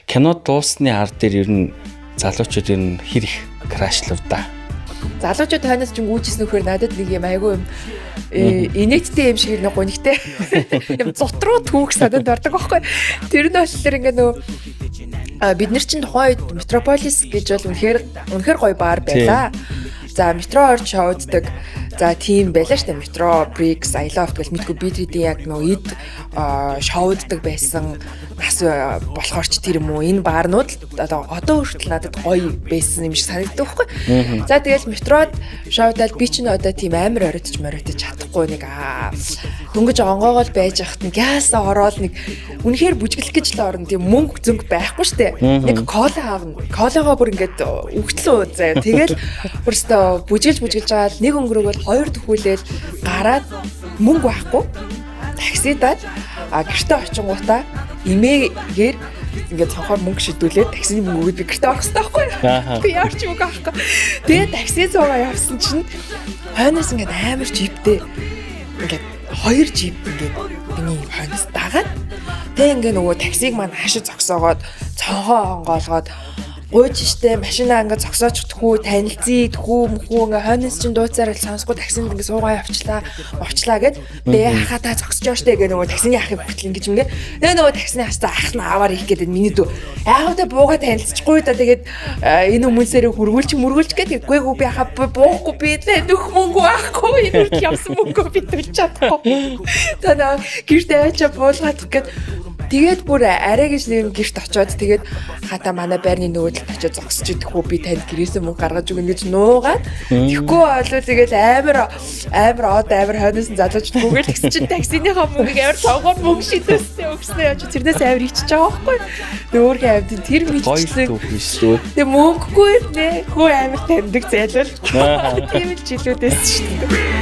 Кино дууссны ар дээр ер нь залуучууд ер нь хэр их crush лав да. Залуучууд хойноос ч гүйжсэн нөхөр надад нэг юм айгүй юм инээдтэй юм шиг нэг гонигтэй юм зутруу түүх санаанд ордог байхгүй. Тэр нь болохоор ингээ нөгөө бид нар чинь тухайн үед Метрополис гэж бол үнэхээр үнэхээр гоё бар байлаа. За, метро орж шоуддаг. За, тийм байлаа штэ. Метро, Bricks, I Love гэл мэдгүй бид хэдийн яг нөгөө эд шоуддаг байсан нас болохоор ч тэр юм уу, энэ баарнууд л одоо хүртэл надад гоё байсан юм шиг санагддаг байхгүй. За, тэгэл метрод шоудаад би чинь одоо тийм амар оройтч мориотож чадахгүй, нэг дөнгөж онгоогоол байж хат нэг яасаа ороод нэг үнэхээр бүжиглэх гэж л орно, тийм мөнгө зөнгө байхгүй штэ. Нэг кола аавна. Колагоо бүр ингээд үгтлэн уу заяа. Тэгэл бүр өстө бүжиглж бүжиглж байгаа л нэг өнгөрөөгөл хоёр төхүүлээл гараад мөнгө байхгүй. Таксидаад гэртээ очингуудаа эмээгээр ингээд цонхоор мөнгө шидүүлээд таксины мөнгө өгөөд би гэртээ орох хэрэгтэй байхгүй. Би яарч мөнгө авахгүй. Тэгээд такси суугаа явсан чинь хойноос ингээд амар жиптэй ингээд хоёр жип ингээд миний хойноос дагаад, тэг ингээ нөгөө таксиг маань хашид зогсоогоод цонхоо онгоолгоод гуйж штэ, машина ингээ зогсоож тхүү танилцъя тхүү мхүү, ингээ хойноос чинь дууцаар л сонсохгүй таксинд ингээ суугаа явчлаа овчлаа гэд бэ хахаа та зогсож штэ гэ, нөгөө таксины ахыг хүртэл ингэж ингээ тэгээ нөгөө таксины хасаа ах нь аваар их гэдэг миний дүү яахав та бууга танилцчихгүй да, тэгээд энэ хүмүүсээрээ хөргүүлч мөргүүлч гэдэг, үгүй би хаа буухгүй, би лээ нөх мөнгө байхгүй, энэ хүртэл явсан мөнгөө би төлж чадахгүй, та наа гэртээ ачаа буулгаад гэд. Тэгээд бүр арай гэж нэг гэрт очиод, тэгээд хата манай байрны нөгөө талд очиод зогсож идэх үү, би танд гэрээсээ мөнгө гаргаж өгнө гэж нуугаад, тэгэхгүй болвол тэгэл амар амар од амар хойноос нь залууч гүгэл тэгсэн чинь таксиныхаа мөнгийг амар цонхоор мөнгө шидээсээ өгснөө яаж тэрнээс амар ичиж байгаа байхгүй. Тэг өөрхийн амьд тэр Гоё мэдчлэг түүх биш үү? Тэг мөнгөгүй нэ хөө амар таньдаг зайлвал. Тийм л жилүүдээс шүү дээ.